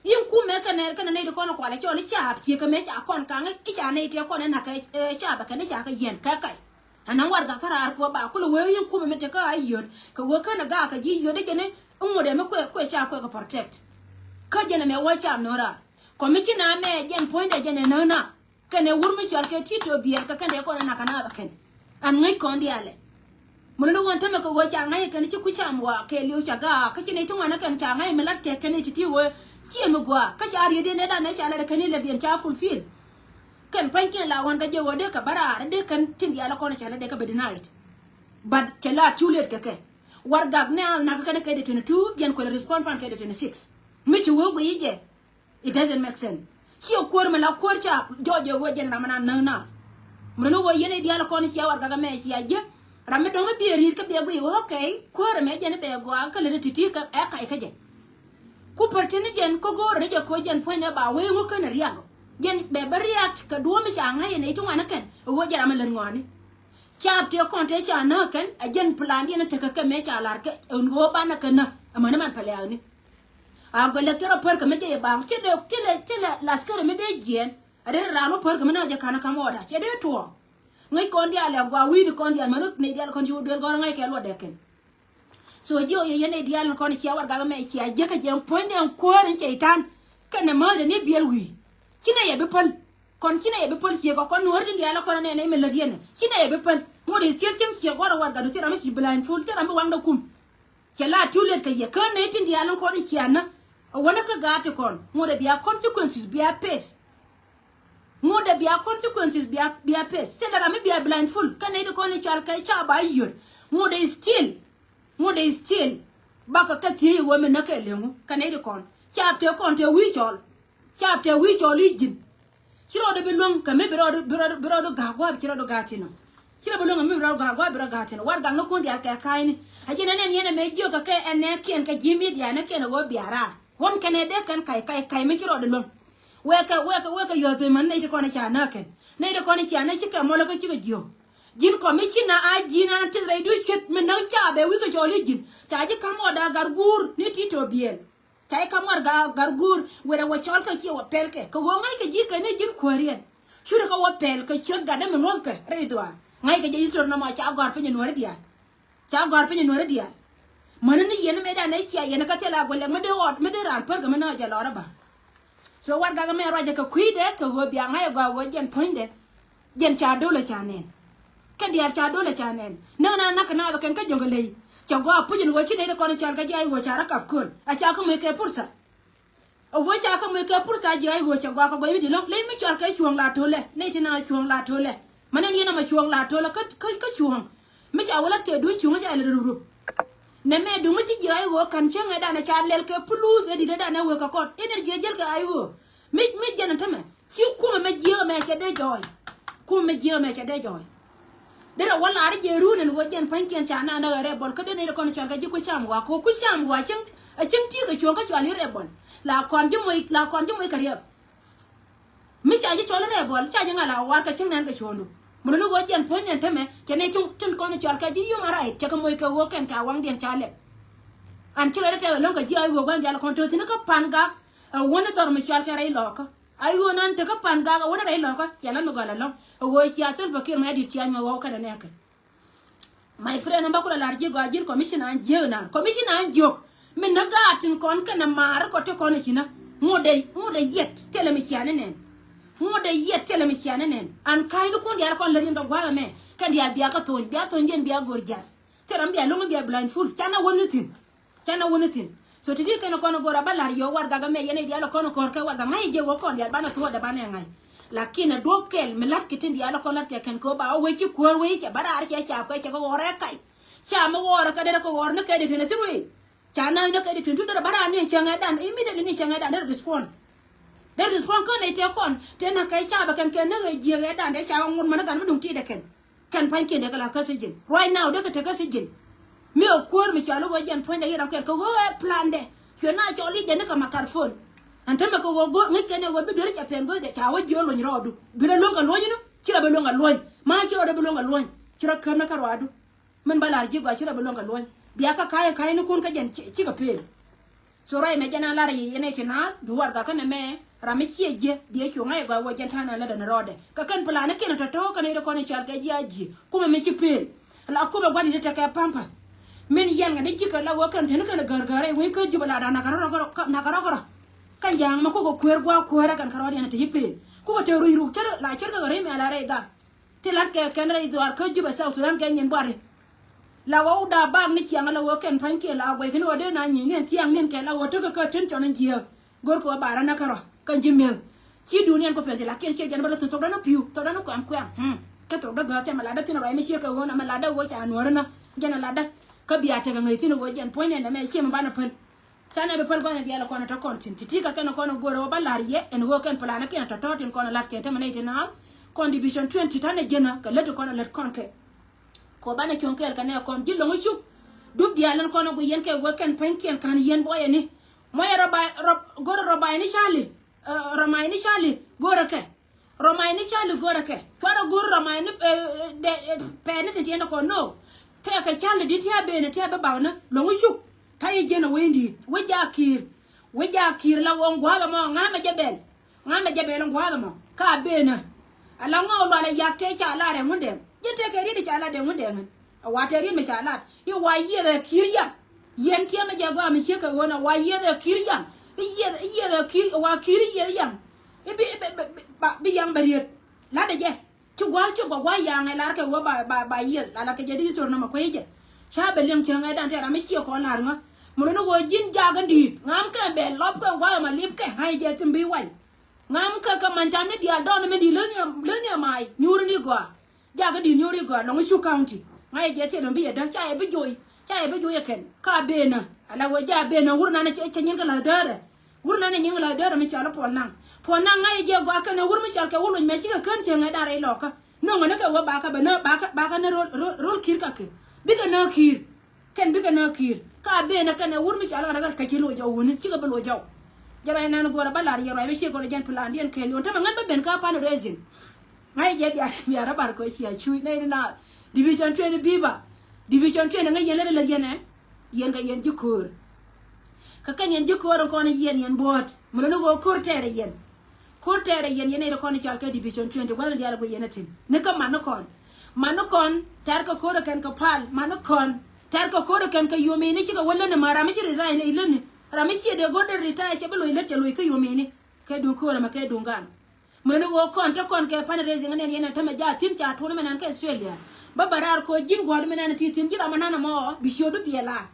In kumɛ kɛnɛ kɛnɛ nɛy ti kɔn kualɛ cɔl i̱ caap ciek kɛ mɛ ca kɔn kaŋ i̱ ca nɛy ti kɔn ɛ nak kɛ caap ɛ kɛn i̱ ca kɛ yɛn kɛ kay. Ɛn ɛ warɛgak kä raar kɛ wä ba kulɛ wee in kumɛ mi te kä a yöt kɛ wee känɛ gaak kɛ ji̱ yöt i̱ jɛn i̱ ŋot ɛ mi kuɛ kuɛ caap kuɛ kɛ protect. Kä jɛn ɛmɛ wä cam no̱ra. Commissioner mɛ jɛn puɔ̱nydɛ jɛn ɛ näk na. Kɛn ɛ wur mi cɔal kɛ Tito Biɛl kɛ kɛn dee kɔn ɛ nak kɛ naath ɛ kɛn. An ŋäc kɔn diaalɛ. Mun ni ɣöö tämɛ kɛ ɣöö ca ŋa̱c kɛn ci ku cam wa kɛ liw ca gaak kä ci nɛy ti ŋuan ɛ kɛn ca ŋa̱c mi lat kɛ kɛn i̱ ti̱ti̱ ɣöö ciɛ mi gua̱a̱ kä ca riet in ɛ dan ɛ ca lat ɛ kɛn i̱ lɛ biɛn ca fulfill. Kɛn pa̱ny kiɛn la wan kä jɛ ɣöö dee kɛ bä raar dee kɛn tin diaal ɛ kɔn ɛ ca lat dee kɛ bɛ denied. But cɛ la too late kɛ kɛ. Wargak nɛ al nak kɛ kɛn kɛ dee twenty two jɛn kuɛl respond pan kɛ dee twenty six. Mi ci wee guiy jɛ. It doesn't make sense. Ciɛ kuäär mi la kuäär ca jɔɔc ɛ ɣöö jɛn ram mi na näk naath. Mi ni ɣöö yɛn i̱ diaal kɔn cia warɛgak ɛmɛ cia jiäk. Ram mi dɔ̱ŋ mi biɛ ri̱i̱t kä biɛ guiy ɣöö okay kuäär ɛmɛ jɛn i̱ bɛ gɔaa kä lät i̱ ti̱ti̱ kä ɛ kac kä jɛ. Ku pär tini jɛn kä go̱o̱rä ni jɛ kɛ ɣöö jɛn puɔ̱nydɛ ba wee ŋuäk känɛ riak. Jɛn bɛ bä riak kɛ duɔ̱ɔ̱m mi ca ŋa̱c ɛ nɛy ti ŋuan ɛ kɛn ɛ ɣöö jɛn ram mi lät ŋɔaani. Caap tëë kɔn tëë ca näk kɛn ɛ jɛn plandiɛn ɛ tekɛ kɛ mëë ca la̱r kɛ ɛn ɣöö banɛ kɛ näk. Ɛmäni man pɛlɛɛkni. A gɔlɛ tɛrɛ pär kɛ mi jɛ yɛ baŋ cɛ dee cɛ lɛ cɛ lɛ laskɛrɛ mi dee jiɛn. A dee raan wä pär kɛ mi na jɛ ka̱n kam ɔɔda cɛ dee tuɔɔk. Ŋäc kɔn diaal ɛ gɔaa wi̱i̱ni kɔn diaal mani nɛy diaal kɔn ci wä duel gɔ̱rä ŋa̱c kɛ luɔt dee kɛn. So jiɛ wä yɛ yɛn nɛy diaal kɔn cia warɛgak mɛ cia jiäkä jɛ puɔ̱nydɛ kuäär in cɛy-tan. Kɛnɛ määthdɛ ni biɛl wi̱i̱ ci nɛ yɛ bi päl. Kɔn ci nɛ yɛ bi päl ciek ɔ kɔn nuɔ̱ɔ̱ri tin diaal kɔn nɛ nɛ mi lät yɛn ci nɛ yɛ bi päl. Ŋot i̱ thiel cieŋ ciek gua̱r ɛ warɛgak du ci ram mi ci blind fool ci ram mi waŋdɛ kum. Cɛ la too late kɛ yɛ kä nɛy tin diaal in kɔn i̱ cia nä. A wänä kä gaat ti kɔn ŋot ɛ bia consequences bia face. Ŋot ɛ bia consequences bia bia face thilɛ ram mi bia blindfold kä nɛy ti kɔn i̱ cɔal kɛ ca ba yöt. Ŋot ɛ still ŋot ɛ still. Bakɛ kä thiec i̱ wä mi näk kɛ leŋu kä nɛy ti kɔn ca tëë kɔn tëë wi̱i̱ cɔl. Ca tëë wi̱i̱ cɔl i̱ ji̱n. Ci rɔɔdɛ bi luäŋ kɛ mi bi rɔɔdɛ bi rɔɔdɛ bi rɔɔdɛ ga̱a̱k gua̱a̱p ci rɔɔdɛ ga̱a̱k thi̱n ɔ. Ci rɔ bi luäŋ mi rɔɔdɛ ga̱a̱k gua̱a̱p bi rɔɔdɛ ga̱a̱k thi̱n ɔ. Warɛgak ni kun diaal kɛ ka̱a̱cni a ji̱n ɛnɛn yɛn ɛmɛ jiök kɛ kɛ ɛnɛ kiɛn kɛ ji̱ midia ni kiɛn ɛ ɣöö bia raar. Ɣän kɛnɛ dee kɛn ka̱c ka̱c ka̱c mi ci rɔɔdɛ luäŋ. Wekɛ wekɛ wekɛ yɔ̱ɔ̱l piny män nɛy ti kɔn i̱ ca näk kɛn nɛy ti kɔn i̱ ca näk ci kɛ mɔlä kä cikɛ jiök. Ji̱n kɔmicina a ji̱n an tith rɛy duc ce̱t mi näk ca bɛ wi̱i̱ kɛ cɔɔl i̱ ji̱n ca ji̱ ka̱m ɣɔda gar guur ni Tito Biɛl. Ca i̱ ka̱m ɣɔda gar guur werɛ wä cɔɔl kɛ ciɛ wä pɛl kɛ kɛ ɣöö ŋa̱ckɛ ji̱ kɛn i̱ ji̱n kuääriɛn. Curɛ kɛ wä pɛl kɛ ciöt gatdä mi luɔ̱thkɛ rɛy dhuaar ŋa̱ckɛ jɛ history nɔmɔ ca gɔ̱a̱r piny ɛ nuääri diaal. Ca gɔ̱a̱r piny ɛ nuääri diaal. Mäni ni yɛn mëëdan ɛ cia yɛn kä thil a guɛlɛk mi dee ɣɔt mi dee raan pärkɛ mi nääk jɛ lɔrä ba. So warɛgak mɛ ruacɛ kɛ kui̱dɛ kɛ ɣöö bia ŋa̱c ɛ gɔaa ɣöö jɛn puɔ̱nydɛ. Jɛn ca dolä ca nɛn. Kɛn diaal ca dolä ca nɛn näk na nakä naath kɛn kä Jɔŋlɛ ley. Cɛ gɔaa puc in ɣöö ci nɛy ti kɔn i̱ cɔal kɛ ji̱ a i̱ ɣöö ca rɔ kap kööl a ca kä muc kɛ purtha. A ɣöö ca kä muc kɛ purtha ji̱ a i̱ ɣöö cɛ gɔaa kɛ gua̱c wi̱cdɛ lo̱ŋ ley mi cɔal kɛ cuɔ̱ɔ̱ŋ la tolɛ nɛy ti na cuɔ̱ɔ̱ŋ la tolɛ. Ma nɛn yɛn ama cuɔ̱ɔ̱ŋ la tolɛ kä kä kä cuɔ̱ɔ̱ŋ. Mi ca wä la̱t kɛ duŋ cuŋä ca lɛ rup rup. Nɛ mɛ duŋ mi ci ji̱ ɣa̱c ɣöö ka̱n cäŋ ɛ danɛ ca lɛl kɛ pulus ɛ di̱t ɛ danɛ wek kɛ kɔn energy ɛ jäl kɛ ɣa̱c ɣöö mi mi jɛn ɛ tämɛ ci kumɛ mɛ jiäk ɛmɛ cɛ dee jɔɔy. Kumɛ mɛ jiäk ɛmɛ cɛ dee jɔɔy. Derɛ wä la̱r jɛ run ɛn ɣöö jɛn pa̱nykiɛn ca naan däk ɛ rɛbɔl kä dee nɛy dee kɔn cɔal kɛ ji̱ ku cam ɣɔaa kɛ ɣöö ku cam ɣɔaa cäŋ ɛ cäŋ ti̱i̱ kɛ cuɔ̱ɔ̱ŋ kä cɔal i̱ rɛbɔl. La kɔn ji̱ moc la kɔn ji̱ moc kɛ riɛp. Mi ca ji̱ cɔl rɛbɔl ca ji̱ ŋa̱ la war kɛ cieŋ nɛn kɛ cuɔ̱ɔ̱ŋdu. Mi luni ɣöö jɛn puɔ̱ny nɛn tämɛ cɛ ni cuŋ tin kɔn cɔal kɛ ji̱ human right cɛ kɛ moc kɛ ɣöö kɛn ca waŋdiɛn ca lɛp. An ci lɔcdä tɛth ɛlɔ̱ŋ kɛ ji̱ a i̱ ɣöö gua̱n diaal kɔn to̱ thi̱n kä Pan Gak. Ɛ wäni dhɔr mi cɔal kɛ rɛy lɔɔkä a i̱ ɣöö nan tekä Pan Gak ɛ wäni rɛy lɔɔkä cɛ lɔn mi gɔl ɛlɔ̱ŋ. Ɛ ɣöö cia Salva Kiir Mayardit cia nyuɔ̱th ɣɔw kɛnɛ nɛɛkɛ. My friend, ba kulɛ lar ji̱ gɔaa ji̱n commissioner an jiäk nar commissioner an jiök. Min nä gaat tin kɔn kɛnɛ maar kɔ ti kɔn i̱ ci nä ŋot dee ŋot dee yɛt thilɛ mi cia ni nɛn. Ŋot dee yɛt thilɛ mi cia ni nɛn. An ka̱ny ni kun diaal kɔn lät yɛn dɔ gua̱a̱k ɛmɛ kɛn diaal bia kä thony bia thony diɛn bia go̱r jiath. Thilɛ mi bia lo̱ŋ bia blind fool ca na wä ni thi̱n. Ca na wä ni thi̱n. So ti̱ti̱ kɛn kɔn go̱r a bä la̱r yɛ warɛgak ɛmɛ yɛn i̱ diaal kɔn kɔr kɛ warɛgak ŋa̱c i̱ jɛ wä kɔn diaal banɛ thuɔ̱ɔ̱dɛ banɛ ŋa̱c. Lakin ɛ duɔ̱p kɛl mi la̱t kɛ tin diaal kɔn la̱t kɛ kɛn kɛ wä ba wä wee ci kuäär wee cɛ bä raar cɛ caap kɛ cɛ kɛ ɣɔr ɛ kac. Ca mi ɣɔr kä derɛ kɛ ɣɔr ni kɛ di twenty three. Ca na ni kɛ di twenty two derɛ bä raar ni cäŋ ɛ dan immediately ni cäŋ ɛ dan derɛ respond. Derɛ respond kä nɛy tëë kɔn tëë na kɛ caap ɛ kɛn kɛ ni ɣɛ jiɛk ɛ dan dee ca ɣä ŋot män ɛ gan mi duŋ ti̱i̱t ɛ kɛn. Kɛn pa̱nykiɛn dee kɛ la kä sijin. Right now dee kɛ te kä sijin. Mi ɛ kuäär mi cɔal i̱ ɣöö jɛn puɔ̱nydɛ i̱ ram kɛl kɛ ɣöö ɛ plandɛ. Cuɛ na cɔl i̱ jɛn ni kɛ makarpon. Ɛn tämɛ kɛ ɣöö go̱o̱r ŋäc kɛn ɛ ɣöö bi duer cɛ pɛn go̱o̱r dee ca wä jiöör luɔ̱ny rɔɔdu. Bi rɔ luäŋ kɛ luɔ̱ny ni ci rɔ bi luäŋ kɛ luɔ̱ny. Ma ci rɔ dee bi luäŋ kɛ luɔ̱ny. Ci rɔ käm ni kä ruaadu. Min ba lar ji̱ gɔaa ci rɔ bi luäŋ kɛ luɔ̱ny. Bia kä ka̱a̱c ka̱a̱c ni kun kä jɛn ci- cikɛ pëël. So ruac mɛ jɛn a lar yɛ yɛn ɛ ci naath bi warɛgak kä nɛmɛ ram mi ciɛ jiɛ biɛ cuŋ a yɛ gɔaa wä jɛn ta̱a̱ na lätdɛ ni rɔɔdɛ kɛ kɛn plan ni kiɛn tɔ̱tɔ̱ kɛn i̱ ri kɔn i̱ cal kɛ ji̱ a jiɛ kumɛ mi ci pëël. La kumɛ gua̱n i̱ ti tekɛ pampä. Min yɛn ŋɛ ni ji̱ kɛ la wä kɛn teni kɛn gäär gäär i̱ wec kä Jubɛ la da̱ŋ nakä rɔ rɔ nakä rɔ rɔ. Kä ja̱a̱ŋ ma kukɛ kueer gua̱a̱k kueerä kɛn kärɔɔdiɛn ti ji̱ peel. Kukɛ te ruc ruk cär la cär kɛ rim ya la rɛy gak. Ti la̱t kɛ kɛn rɛy dhuaar kä Juba South Sudan kɛ nyin buari. La wä wä da̱a̱ bak ni ciaŋ la wä kɛn pa̱nykiɛn la wä guɛy kɛn wä dee na nyieny ni ɛn thiaŋ ni ɛn kɛ la wä tekɛ kä tin cɔn in jiääk. Go̱rkɛ wä ba rän nä kärɔ̱ kä ji̱ mi̱eth. Ci duuniɛn kɔ pɛth lakin ciɛ jɛn bä la thok thok rän ni pi̱w thok rän ni kuɛm kuɛm. Hmm. Kä thok dä gäth tɛmɛ latdä thin ruac mi ciɛ kɛ ɣöö na mɛ latdä ɣöö ca nuɔ̱ɔ̱rä nä jɛn latdä. Kä bia tekɛ ŋäc thin ɣöö jɛn puɔ̱nynɛ nɛmɛ ciɛ mi banɛ päl. Canɛ bi päl gua̱n diaal kɔn tɔ kɔn tin ti̱ti̱ kä kɛn kɔn go̱rɛ wä ba la̱r yɛ ɛn ɣöö kɛn plan kɛn tɔ tɔ tin kɔn la̱t kɛ tämɛ nɛy ti naath. Kɔn division twenty tanɛ jenä kɛ lät kɔn lät kɔn kɛ. Kɔ banɛ cuɔ̱ŋ kɛɛl kɛ nɛ kɔn ji̱ lo̱ŋ cuk. Dup diaal ɛn kɔn gui yɛn kɛ wee kɛn pɛn kiɛn ka̱n yɛn bɔyɛ ni. Mɔyɛ rɔ bay rɔ go̱rɛ rɔ bay ni cali. Rɔ may ni cali go̱rɛ kɛ. Rɔ may ni cali go̱rɛ kɛ cuarɛ go̱r rɔ may ni pɛɛni tin tiɛn kɔn no. Tɛɛ kɛ cali dit tiɛ ben tiɛ bi bak ni lo̱ŋ cuk. Ta yɛ jiɛn a wee in di̱i̱t wee jaak ki̱i̱r. Wee jaak ki̱i̱r la ɣöö ŋua̱a̱th ɛmɔ ŋa̱a̱mɛ jɛ bɛl. Ŋa̱a̱mɛ jɛ bɛl ŋua̱a̱th ɛmɔ ka a ben ɛ. Ala ŋɔɔk lual ɛ yak tëë ca lat ɛ ŋundɛŋ ji̱n tëë kɛ riet ca lat ɛ ŋundɛŋ ɛn. A wa tëë riet mi ca lat i̱ wa yieth ɛ ki̱i̱r yaŋ. Yɛn tiɛmɛ jɛ gɔaa mi ciek kɛ ɣöö na wa yieth ɛ ki̱i̱r yaŋ. I̱ yieth i̱ yieth ɛ ki̱i̱r wa ki̱i̱r i̱ yieth yaŋ. I̱ bi bi bi bi yaŋ bɛ riet. Lat ɛ jɛ. Ci gua̱a̱th cop kɛ gua̱a̱th ya̱a̱ŋ ɛ lar kɛ ɣöö ba ba ba yiëth la la kɛ jɛ di thor nɔmɔ kuec jɛ. Ca bɛ liŋ cäŋ ɛ dan tɛɛr ram mi ciɛ kɔn la̱r ŋä. Mun ni ɣöö ji̱n jakä di̱i̱t ŋa̱m kɛ bɛ lɔp kɛ gua̱a̱th ɛmɔ lip kɛ ŋa̱c jɛ thim bi wa̱ny. Ŋa̱m kɛ kɛ man tam ni diaal dɔɔn mi di̱i̱t leth ni ɛ ma̱a̱c nyuur ni gɔaa. Jakä di̱i̱t nyuur ni gɔaa lɔŋ i̱ cu county ŋa̱c jɛ thil mi bi yɛ däk ca yɛ bi joc ca yɛ bi joc ɛ kɛn ka benä. Ala ɣöö ja benä wur nanɛ cɛ nyin kɛ la̱th däärɛ. Wur nanɛ nyin kɛ la̱th däärä mi cɔal i̱ Puɔl Naŋ. Puɔl Naŋ ŋa̱c i̱ jiɛ gɔaa kɛn ɛ wur mi cɔal kɛ wur luny mɛ cikɛ kän cieŋ ɛ da̱rɛ i̱ lɔkä. Nöŋä ni kɛ wä bakä bɛ nä bakä bakä ni rol rol rol ki̱i̱r kakɛ. Bikɛ nä ki̱i̱r. Kɛn bikɛ nä ki̱i̱r ka a benä kɛn ɛ wur mi cɔal i̱ ɣän ɛ ɣän kɛ ci loc jɔw wuni cikɛ bi loc jɔw. Jɛ ruac nan go̱rä bä la̱r yɛ ruac mi ciɛ go̱rä jɛn plan diɛn kɛɛliw tämɛ ŋän bä ben kä pan raising. Ŋa̱c i̱ jiɛ biar biar rä bar kɛ cia cuc nɛy ni naath. Division twenty biba. Division twenty ŋäc yɛn lät ilät yɛn ɛ. Yɛn kɛ yɛn ji̱ köör. Kä kɛn yɛn ji̱ köör in kɔn yɛn yɛn buɔ̱ɔ̱t mi lɔ ni ɣöö köör tɛɛrɛ yɛn. Köör tɛɛrɛ yɛn yɛn nɛy ti kɔn i̱ cɔal kɛ division twenty gua̱n in diaal ɛ guic yɛn ɛ thi̱n ni kä man ni kɔn. Man ni kɔn tɛ̈r kɛ köör ɛ kɛn kɛ pal man ni kɔn. Tɛ̈r kɛ köör ɛ kɛn kɛ yom in i̱ cikɛ wä läni ma ram mi ci resign i̱ läni ram mi ciɛ dee go̱r dee retire cɛ bi loc lät cɛ loc kä yom in i̱ kɛ duŋ köör ɛmɛ kɛ duŋ gan. Mën ɣöö kɔn te kɔn kɛ fundraising nɛn yɛn ɛ tämɛ jaathin ca tuun mɛ nan kä Australia. Bä bä raar kɔ ji̱n gua̱a̱r mɛ nan ti thi̱n ji̱ ram anan ɛmɔ bi ciötdu biɛ laar.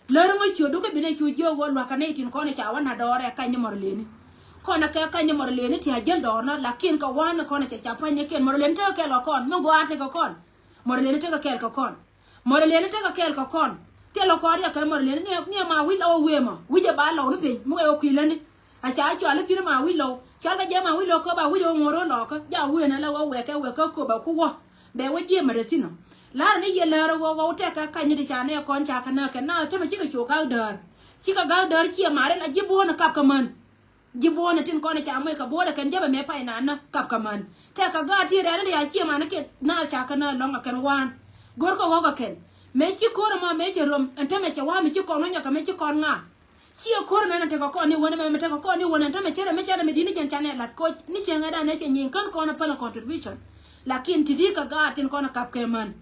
Lär ŋä ciötdu kä binɛ cu jiök ɣöö lua̱kä nɛy tin kɔn ca wä na dɔɔr ɛ kany ni mɔr leni. Kɔn ɛ kɛ kany ni mɔr leni ti a jäl dɔɔr nɔ lakin kɛ wan kɔn cɛ ca pua̱ny ni kiɛn mɔr leni tekɛ kɛɛl kɛ kɔn mi gɔaa tekɛ kɔn. Mɔr leni tekɛ kɛɛl kɛ kɔn. Mɔr leni tekɛ kɛɛl kɛ kɔn. Thilɛ kɔn riɛk kɛ mɔr leni ni ɛ ma wi̱c la wä wëë mɔ wi̱c ɛ ba lɔw ni piny mi wɛ wä kui̱ läni. A ca cual i̱ thi̱n ma wi̱c lo̱w cual kɛ jɛ ma wi̱c lo̱w köp a wi̱c ɣöö ŋo̱r ɣöö lɔɔkä ja wi̱i̱n ala ɣöö wɛɛkɛ wɛɛkä köp a ku wä. Bɛ wä jiɛɛm a rɛthi̱n ɔ la̱r ni yɛ läär ɣöö ɣɔw tɛk kɛ ka̱ny ni ti ca nɛ kɔn ca kɛ nääk kɛ naath tämɛ cikɛ cu ga̱k däär. Cikɛ ga̱k däär ciɛ marin a ji̱ buɔ̱ɔ̱n ɛ kap kɛ män. Ji̱ buɔ̱ɔ̱n ɛ tin kɔn ɛ ca moc kɛ buɔ̱ɔ̱t ɛ kɛn jäpɛ mɛ pay naan nä kap kɛ män. Tɛk kɛ ga̱a̱t ti rɛɛn ni ti ca ciɛ man ni kɛ naath ca kɛ nääk lɔ̱ŋ ɛ kɛn waan. Go̱rkɛ ɣɔ̱k ɛ kɛn mëë ci ko̱r ɛmɔ mëë cɛ röm ɛn tämɛ cɛ wa̱a̱ mi ci kɔn wä nyɔk kɛ mëë ci kɔn ŋa̱a̱. Ciɛ ko̱r nɛn a tekɛ kɔn ni wän mɛ mɛ tekɛ kɔn ni wän ɛn tämɛ cɛ rɛ mɛ cɛ rɛ mɛ di̱t ni jɛn canɛ lat koc ni cɛ ŋɛ dan nɛ cɛ nyieny kän kɔn a päl a contribution. Lakin ti ti kɛ gaat tin kɔn a kap kɛ män.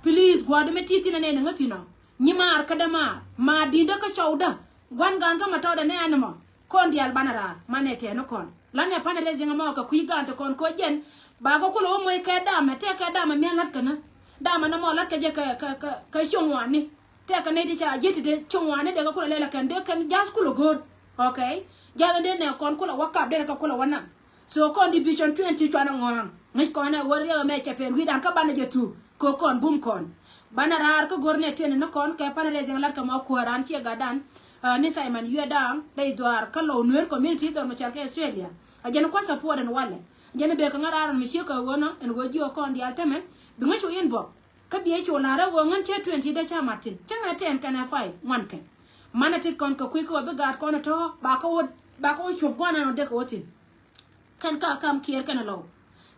Please gua̱a̱r di mɛ ti thin a nɛn a ŋä thin ɔ. Nyi maar kä dämaar maar di̱ndä kä cɔwdä. Gua̱n gaan kä ma tɔɔdɛ nɛ ɛn mɔ. Kɔn diaal banɛ raar manɛ tɛɛni kɔn lanɛ panɛ rɛsiŋ ɛmɔ kɛ kui̱ gaan ti kɔn koc jɛn. Bakä kulɛ wä moc kɛ damɛ tɛk kɛ damɛ mi̱a̱n la̱t kɛ nä. Damɛ nɔmɔ la̱t kɛ jɛ kɛ kɛ kɛ cio̱ŋ wani. Tɛkɛ nɛy ti ca ji̱ ti dee cuŋ wani dee kɛ kulɛ lɛl ɛ kɛn dee kɛn ja̱th kulɛ go̱o̱r. Okay. Ja̱th in dee nɛ kɔn kulɛ wä kap dee kɛ kulɛ wä naŋ. So kɔn division twenty cuanɛ ŋɔ̱a̱ŋ ŋäc kɔn ɛ ɣöö riɛk ɛmɛ cɛ pɛn wi̱i̱dan kä banɛ jɛ thuk kɛ kɔn bum kɔn. Banɛ raar kä go̱r nɛ twenty ni kɔn kɛ pan rɛsiŋ lat kɛ mɔ kuäär an ciɛ gatdan. Ni Simon Yuɛ Da̱a̱ŋ rɛy dhuaar kä Lɔw Nueer community dhɔr mɛ cɔal kɛ Australia. A jɛn kua̱ support ɛn walɛ. Jɛn bek kɛ ŋa̱ raar ɛn mi ciek kɛ ɣöö nɔ ɛn ɣöö jiök kɔn diaal tämɛ. Bi ŋäc cu inbox. Kä biɛ cu la̱r ɛ ɣöö ŋän cä twenty dee ca mat thi̱n cä ŋɛ ten kɛnɛ five ŋuan kɛn. Manɛ tit kɔn kɛ kui̱ kä ɣöö bi gaat kɔn ɛ tɔ̱ ba kä wä ba kä wä cuɔp gua̱n ɛn ɔ dee kɛ wä thi̱n. Kɛn ka kam kiɛɛr kɛnɛ lɔw.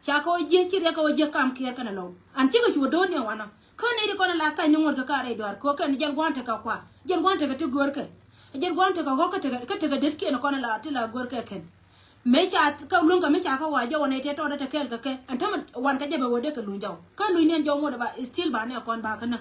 Ca kɛ wä jiäc ci riɛk kɛ wä jiäc kam kiɛɛr kɛnɛ lɔw an cikɛ cu do̱r ni ɛ wanɔ. Kä nɛy ti kɔn ɛ la ka̱ny ni ŋuɔ̱t kɛ ka rɛy duaar kɛ ɣöö kɛn jɛn gua̱n tekɛ kua jɛn gua̱n tekɛ ti görkɛ. Jɛn gua̱n tekɛ ɣɔ̱k kä tekɛ kä tekɛ detkiɛn kɔn ɛ la ti la görkɛ kɛn. Mëë ca kä luäŋ kɛ mi ca kä wa jɛ wä nɛy tëë tɔɔdä te kɛɛl kɛ kɛ ɛn tämɛ wan kɛ jɛ bɛ wä dee kɛ luny jɔw kä luny ni ɛn jɔw ŋot ɛ ba still ba nɛ kɔn ba kä nä.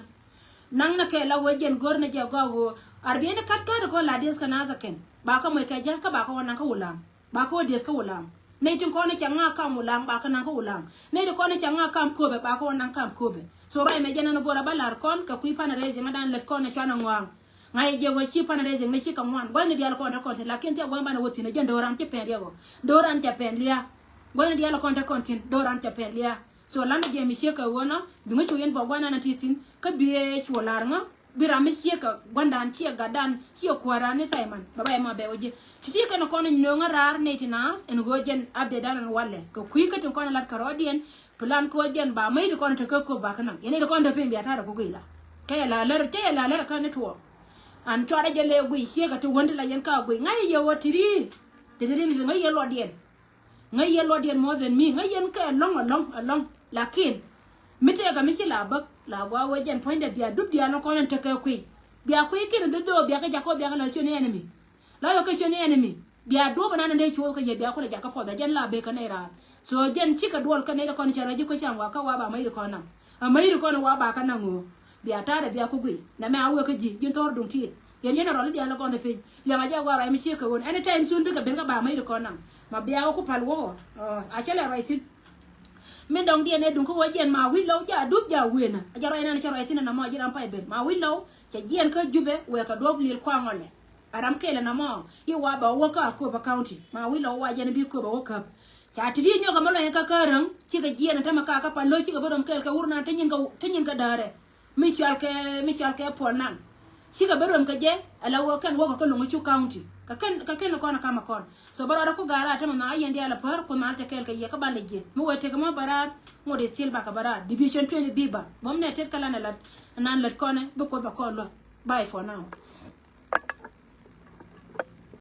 Naŋ nɛ kɛ la wee jɛn go̱r nɛ jɛ gɔaa ɣöö ar biɛ ni kat kat kɔn la dieth kä nath ɛ kɛn ba kä mɔc kɛ ja̱th kä ba kä wä naŋ kä Wulaŋ. Ba kä wä dieth kä Wulaŋ. Nɛy tin kɔn ni cɛ ŋa̱a̱k kam Wulaŋ ba kä naŋ kä Wulaŋ. Nɛy tin kɔn ni cɛ ŋa̱a̱k kam Köpɛ ba kä wä naŋ kam Köpɛ. So ruac mɛ jɛn ɛn go̱r a bä la̱r kɔn kɛ kui̱ fundraising ɛ dan lät kɔn ɛ cuan ɛ ŋɔaŋ. Ŋa̱c jɛ wä ci fundraising ni ci kɛ ŋuan. Gua̱cni diaal kɔn te kɔn thi̱n lakin thiɛ gua̱n banɛ wä thi̱n ɛ jɛn do̱ran ci pɛn riɛk ɔ. Do̱ran cɛ pɛn lia̱a̱. Gua̱cni diaal kɔn te kɔn thi̱n do̱ran cɛ pɛn lia̱a̱. So lan a jɛ mi ciek kɛ ɣöö nɔ bi ŋä cu yɛn bɔ gua̱n an a ti thi̱n kä bi ɛ cuɔ la̱r ŋä. Bi ram mi ciek kɛ gua̱ndan ciɛ gatdan ciɛ kuääran ni Simon bɛ ba yɛ ma bɛ wä ji̱. Ti ti kɛn kɔn nööŋä raar nɛy ti naath ɛn ɣöö jɛn update dan ɛn walɛ kɛ kui̱ kä tin kɔn lat kärɔɔdiɛn. Plan kɛ ɣöö jɛn ba mäc ti kɔn te kä köp ba kä naŋ yɛn nɛy ti kɔn te piny bia ta̱a̱ rɛ ku guiy la. Kɛ yɛ la lär kɛ yɛ la lär kä ni tuɔɔk. An cuarɛ jɛ lɛ guiy ciek kɛ ti wän ti la yɛn ka guiy ŋa̱c yɛ wä ti ri. Ti ti ri ni ti ŋa̱c yɛ luɔtdiɛn. Ŋäc yɛn luɔtdiɛn more than me, ŋäc yɛn kɛ ɛlɔ̱ŋ ɛlɔ̱ŋ ɛlɔ̱ŋ. Lakin mi tëëkɛ mi ci la bäk la gua̱a̱ wee jɛn puɔ̱nydɛ bia dup diaal ni kɔn in tekɛ kui̱. Bia kui̱ kiɛn in dho̱dho̱ bia kɛ jakä bia kɛ la ciöt ni enemy. La yɔ kɛ ciöt ni enemy bia duɔ̱p inan in dee cuɔth kɛ yɛ bia kulɛ jakä puɔth ɛ jɛn la bek kɛ nɛy raar. So jɛn cikɛ duɔl kɛ nɛy kɔn cɛ rɔ ji̱ kui̱ cam wa kä wa ba mäc ri kɔn naŋ. Ɛ mäc ri kɔn wa ba kä naŋ ɣöö bia ta̱a̱dɛ bia ku guiy. Nɛmɛ a wee kä ji̱ ji̱n thɔr duŋ tiit. Yɛn yɛn ɛ rɔl i̱ diaal ni kɔn te piny liɛŋ a jɛ gua̱a̱r ɛ mi ciek kɛ ɣöö anytime soon bikɛ ben kä ba mäc ri kɔn naŋ. Ma bia wä ku pal wä ɣɔɔ. A cä lɛ ruac thi̱n. Min dɔ̱ŋ diɛn ɛ duŋ kä wä jiɛn ma wi̱c lɔw ja dup ja wen a jɛ ruac nan cä ruac thi̱n ɛn ɛmɔ a ji̱ ram pay ben ma wi̱c lɔw. Cɛ jiɛn kä Jubɛ wëë kɛ duɔ̱p lil kuaŋ ɔlɛ. A ram kɛl ɛn ɛmɔ i̱ wa bɛ wä kä Akobo County ma wi̱c lɔw wa jiɛn bi Akobo wä käp. Ca ti̱ti̱ nyɔk ɛmɛ lɔny kä kä räŋ cikɛ jiɛn ɛn tämɛ ka kä pal lo̱c cikɛ bä röm kɛɛl kɛ wur nan te nyin kɛ te nyin kɛ däärɛ. Mi cɔal kɛ mi cɔal kɛ puɔl nan. Cikɛ bä röm kɛ jɛ ala wä kɛn wä kɛ kä Loŋ Cuk County kɛ kɛn kɛ kɛn kɔn kamɛ kɔn. So bä rɔɔdɛ ku ga̱a̱r a tämɛ na a yɛn diaal a pär ku mal te kɛɛl kɛ yɛ kä ban lɛ jiɛn mi wee tekɛ mɔ bä raar. Ŋot is cil bakɛ bä raar division twenty biba bä mi nɛ tet kä lan ɛ lat. Nan lät kɔnɛ bi kuoth bɛ kɔn luäk. Bye for now.